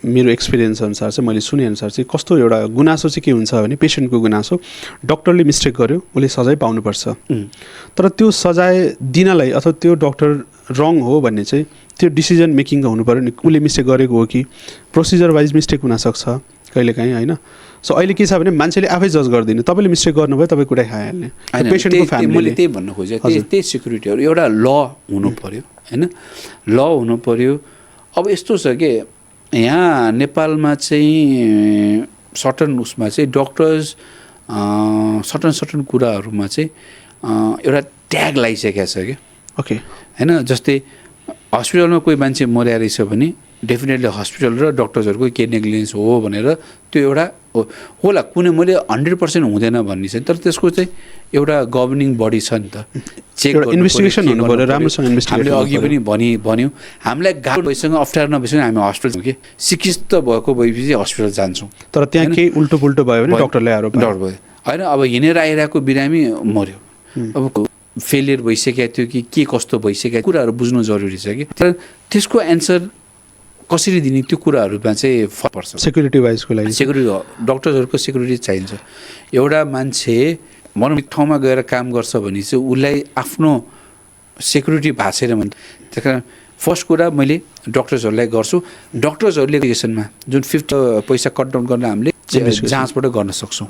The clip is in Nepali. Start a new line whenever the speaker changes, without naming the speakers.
मेरो एक्सपिरियन्स अनुसार चाहिँ मैले सुनेअनुसार चाहिँ कस्तो एउटा गुनासो चाहिँ के हुन्छ भने पेसेन्टको गुनासो डक्टरले मिस्टेक गर्यो उसले सजाय पाउनुपर्छ तर त्यो सजाय दिनलाई अथवा त्यो डक्टर रङ हो भन्ने चाहिँ त्यो डिसिजन मेकिङ हुनु पऱ्यो नि उसले मिस्टेक गरेको हो कि प्रोसिजर वाइज मिस्टेक हुनसक्छ कहिलेकाहीँ होइन सो अहिले के छ भने मान्छेले आफै जज गर्दैन तपाईँले मिस्टेक गर्नुभयो तपाईँ कुरै खाइहाल्ने पेसेन्टको फ्यामिली
मैले त्यही भन्नु खोजेँ त्यही सिक्युरिटीहरू एउटा ल हुनु पऱ्यो होइन ल हुनु पऱ्यो अब यस्तो छ कि यहाँ नेपालमा चाहिँ सर्टन उसमा चाहिँ डक्टर्स सर्टन कुराहरूमा चाहिँ एउटा ट्याग लगाइसकेको छ क्या
ओके
होइन जस्तै हस्पिटलमा कोही मान्छे मर्या रहेछ भने डेफिनेटली हस्पिटल र डक्टर्सहरूको के नेग्लिजेन्स हो भनेर त्यो एउटा होला कुनै मैले 100% हुँदैन भन्ने छ तर त्यसको चाहिँ एउटा गभर्निङ बडी छ नि त
चेक इन्भेस्टिगेसन हुनु पर्यो राम्रोसँग इन्भेस्टिगेसन
हामीले अघि पनि भन्यौँ हामीलाई गाह्रो भइसँग अप्ठ्यारो नभइसँग हामी हस्पिटल के शिक्षित भएको भएपछि हस्पिटल जान्छौँ
तर त्यहाँ केही उल्टो पुल्टो भयो भने डक्टरलाई आरोप
डर भयो होइन अब हिँडेर आइरहेको बिरामी मर्यो अब फेलियर भइसकेको थियो कि के कस्तो भइसकेको कुराहरू बुझ्नु जरुरी छ कि तर त्यसको एन्सर कसरी दिने त्यो कुराहरूमा चाहिँ फरक पर्छ
सेक्युरिटी वाइजको लागि
सेक्युरिटी डक्टर्सहरूको सेक्युरिटी चाहिन्छ एउटा मान्छे भनौँ ठाउँमा गएर काम गर्छ भने चाहिँ उसलाई आफ्नो सेक्युरिटी भएको छैन भने त्यस कारण फर्स्ट कुरा मैले डक्टर्सहरूलाई गर्छु डक्टर्सहरूले एजुकेसनमा जुन 50 पैसा कट डाउन गर्न हामीले जाँचबाट गर्न सक्छौँ